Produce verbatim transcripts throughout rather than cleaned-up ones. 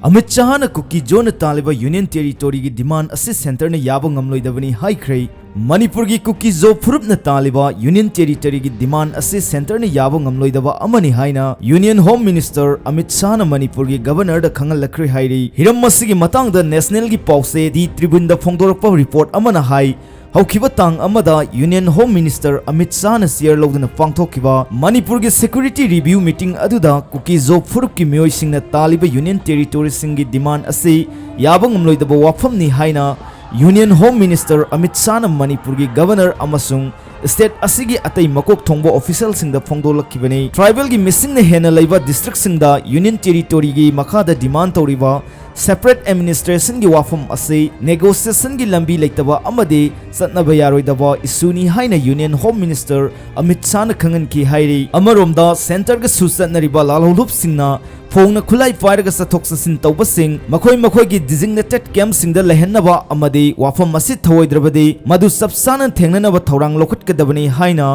ꯑꯃꯤꯠ ꯁꯥꯍꯅ ꯀꯨꯀꯤ ꯖꯣꯅ ꯇꯥꯜꯂꯤꯕ union ꯇꯦꯔꯤꯇꯣꯔꯤꯒꯤ ꯗꯤꯃꯥꯟ ꯑꯁꯤ ꯁꯦꯟꯇꯔꯅ ꯌꯥꯕ ꯉꯝꯂꯣꯏꯗꯕꯅꯤ ꯍꯥꯏꯈ꯭ꯔꯦ꯫ ꯃꯅꯤꯄꯨꯔꯒꯤ ꯀꯨꯀꯤ ꯖꯣ ꯐꯨꯔꯨꯞꯅ ꯇꯥꯜꯂꯤꯕ ꯌꯨꯅꯤꯌꯟ ꯇꯦꯔꯤꯇꯣꯔꯤꯒꯤ ꯗꯤꯃꯥꯟ ꯑꯁꯤ ꯁꯦꯟꯇꯔꯅ ꯌꯥꯕ ꯉꯝꯂꯣꯏꯗꯕ ꯑꯃꯅꯤ ꯍꯥꯏꯅ ꯌꯨꯅꯤꯌꯟ ꯍꯣꯝ ꯃꯤꯅꯤꯁꯇꯔ ꯑꯃꯤꯠ ꯁꯥꯍꯅ ꯃꯅꯤꯄꯨꯔꯒꯤ ꯒꯕꯔꯅꯔꯗ ꯈꯪꯍꯜꯂꯛꯈ꯭ꯔꯦ ꯍꯥꯏꯔꯤ꯫ ꯍꯤꯔꯝ ꯑꯁꯤꯒꯤ ꯃꯇꯥꯡꯗ ꯅꯦꯁꯅꯦꯜꯒꯤ ꯄꯥꯎꯆꯦ ꯗꯤ ꯇ꯭ꯔꯤꯕꯨꯟꯗ ꯐꯣꯡꯗꯣꯔꯛꯄ ꯔꯤꯄꯣꯔꯠ ꯑꯃꯅ ꯍꯥꯏ, ꯍꯧꯈꯤꯕ ꯇꯥꯡ ꯑꯃꯗ ꯌꯨꯅꯤꯌꯟ ꯍꯣꯝ ꯃꯤꯅꯤꯁꯇꯔ ꯑꯃꯤꯠ ꯁꯥꯍꯅ ꯆꯤꯌꯔ ꯂꯧꯗꯨꯅ ꯄꯥꯡꯊꯣꯛꯈꯤꯕ ꯃꯅꯤꯄꯨꯔꯒꯤ ꯁꯦꯀ꯭ꯌꯨꯔꯤꯇꯤ ꯔꯤꯚ꯭ꯌꯨ ꯃꯤꯇꯤꯡ ꯑꯗꯨꯗ ꯀꯨꯀꯤ ꯖꯣ ꯐꯨꯔꯨꯞꯀꯤ ꯃꯤꯑꯣꯏꯁꯤꯡꯅ ꯇꯥꯜꯂꯤꯕ ꯌꯨꯅꯤꯌꯟ ꯇꯦꯔꯤꯇꯣꯔꯤꯁꯤꯡꯒꯤ ꯗꯤꯃꯥꯟ ꯑꯁꯤ ꯌꯥꯕ ꯉꯝꯂꯣꯏꯗꯕ ꯋꯥꯐꯝꯅꯤ ꯍꯥꯏꯅ ꯌꯨꯅꯤꯌꯟ ꯍꯣꯝ ꯃꯤꯅꯤꯁꯇꯔ ꯑꯃꯤꯠ ꯁꯥꯍꯅ ꯃꯅꯤꯄꯨꯔꯒꯤ ꯒꯕꯔꯅꯔ ꯑꯃꯁꯨꯡ ꯁ꯭ꯇꯦꯠ ꯑꯁꯤꯒꯤ ꯑꯇꯩ ꯃꯀꯣꯛ ꯊꯣꯡꯕ ꯑꯣꯐꯤꯁꯤꯌꯦꯜꯁꯤꯡꯗ ꯐꯣꯡꯗꯣꯛꯂꯛꯈꯤꯕꯅꯤ꯫ ꯇ꯭ꯔꯥꯏꯕꯦꯜꯒꯤ ꯃꯤꯁꯤꯡꯅ ꯍꯦꯟꯅ ꯂꯩꯕ ꯗꯤꯁꯇ꯭ꯔꯤꯛꯁꯤꯡꯗ ꯌꯨꯅꯤꯌꯟ ꯇꯦꯔꯤꯇꯣꯔꯤꯒꯤ ꯃꯈꯥꯗ ꯗꯤꯃꯥꯟ ꯇꯧꯔꯤꯕ ꯁꯦꯄꯔꯦꯠ ꯑꯦꯗꯃꯤꯅꯤꯁꯇ꯭ꯔꯦꯁꯟꯒꯤ ꯋꯥꯐꯝ ꯑꯁꯤ ꯅꯦꯒꯣꯁꯤꯌꯦꯁꯟꯒꯤ ꯂꯝꯕꯤ ꯂꯩꯇꯕ ꯑꯃꯗꯤ ꯆꯠꯅꯕ ꯌꯥꯔꯣꯏꯗꯕ ꯏꯁꯨꯅꯤ ꯍꯥꯏꯅ ꯌꯨꯅꯤꯌꯟ ꯍꯣꯝ ꯃꯤꯅꯤꯁꯇꯔ ꯑꯃꯤꯠ ꯁꯥꯍꯅ ꯈꯪꯍꯟꯈꯤ ꯍꯥꯏꯔꯤ꯫ ꯑꯃꯔꯣꯝꯗ ꯁꯦꯟꯇꯔꯒꯁꯨ ꯆꯠꯅꯔꯤꯕ ꯂꯥꯜꯍꯧꯂꯨꯞꯁꯤꯡꯅ ꯐꯣꯡꯅ ꯈꯨꯠꯂꯥꯏ ꯄꯥꯏꯔꯒ ꯆꯠꯊꯣꯛ ꯆꯠꯁꯤꯟ ꯇꯧꯕꯁꯤꯡ ꯃꯈꯣꯏ ꯃꯈꯣꯏꯒꯤ ꯗꯤꯖꯤꯒꯅꯦꯇꯦꯗ ꯀꯦꯝꯞꯁꯤꯡꯗ ꯂꯩꯍꯟꯅꯕ ꯑꯃꯗꯤ ꯋꯥꯐꯝ ꯑꯁꯤ ꯊꯧꯑꯣꯏꯗ꯭ꯔꯕꯗꯤ ꯃꯗꯨ ꯆꯞ ꯆꯥꯅ ꯊꯦꯡꯅꯅꯕ ꯊꯧꯔꯥꯡ ꯂꯧꯈꯠꯀꯗꯕꯅꯤ ꯍꯥꯏꯅ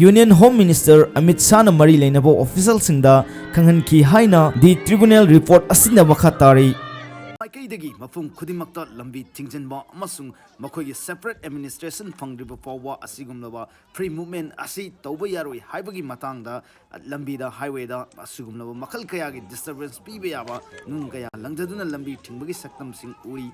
ꯌꯨꯅꯤꯌꯟ ꯍꯣꯝ ꯃꯤꯅꯤꯁꯇꯔ ꯑꯃꯤꯠ ꯁꯥꯍꯅ ꯃꯔꯤ ꯂꯩꯅꯕ ꯑꯣꯐꯤꯁꯤꯌꯦꯜꯁꯤꯡꯗ ꯈꯪꯍꯟꯈꯤ ꯍꯥꯏꯅ ꯗꯤ ꯇ꯭ꯔꯤꯕꯨꯅꯦꯜ ꯔꯤꯄꯣꯔꯠ ꯑꯁꯤꯅ ꯃꯈꯥ ꯇꯥꯔꯤ꯫ ꯃꯥꯏꯀꯩꯗꯒꯤ ꯃꯐꯝ ꯈꯨꯗꯤꯡꯃꯛꯇ ꯂꯝꯕꯤ ꯊꯤꯡꯖꯤꯟꯕ ꯑꯃꯁꯨꯡ ꯃꯈꯣꯏꯒꯤ ꯁꯦꯄꯔꯦꯠ ꯑꯦꯗꯃꯤꯅꯤꯁꯇ꯭ꯔꯦꯁꯟ ꯐꯪꯗ꯭ꯔꯤꯕ ꯐꯥꯎꯕ ꯑꯁꯤꯒꯨꯝꯂꯕ ꯐ꯭ꯔꯤ ꯃꯨꯚꯃꯦꯟꯠ ꯑꯁꯤ ꯇꯧꯕ ꯌꯥꯔꯣꯏ ꯍꯥꯏꯕꯒꯤ ꯃꯇꯥꯡꯗ ꯂꯝꯕꯤꯗ, ꯍꯥꯏꯋꯦꯗ ꯑꯁꯤꯒꯨꯝꯂꯕ ꯃꯈꯜ ꯀꯌꯥꯒꯤ ꯗꯤꯁꯇꯔꯕꯦꯟꯁ ꯄꯤꯕ ꯌꯥꯕ ꯅꯨꯡ ꯀꯌꯥ ꯂꯪꯖꯗꯨꯅ ꯂꯝꯕꯤ ꯊꯤꯡꯕꯒꯤ ꯁꯛꯇꯝꯁꯤꯡ ꯎꯔꯤ꯫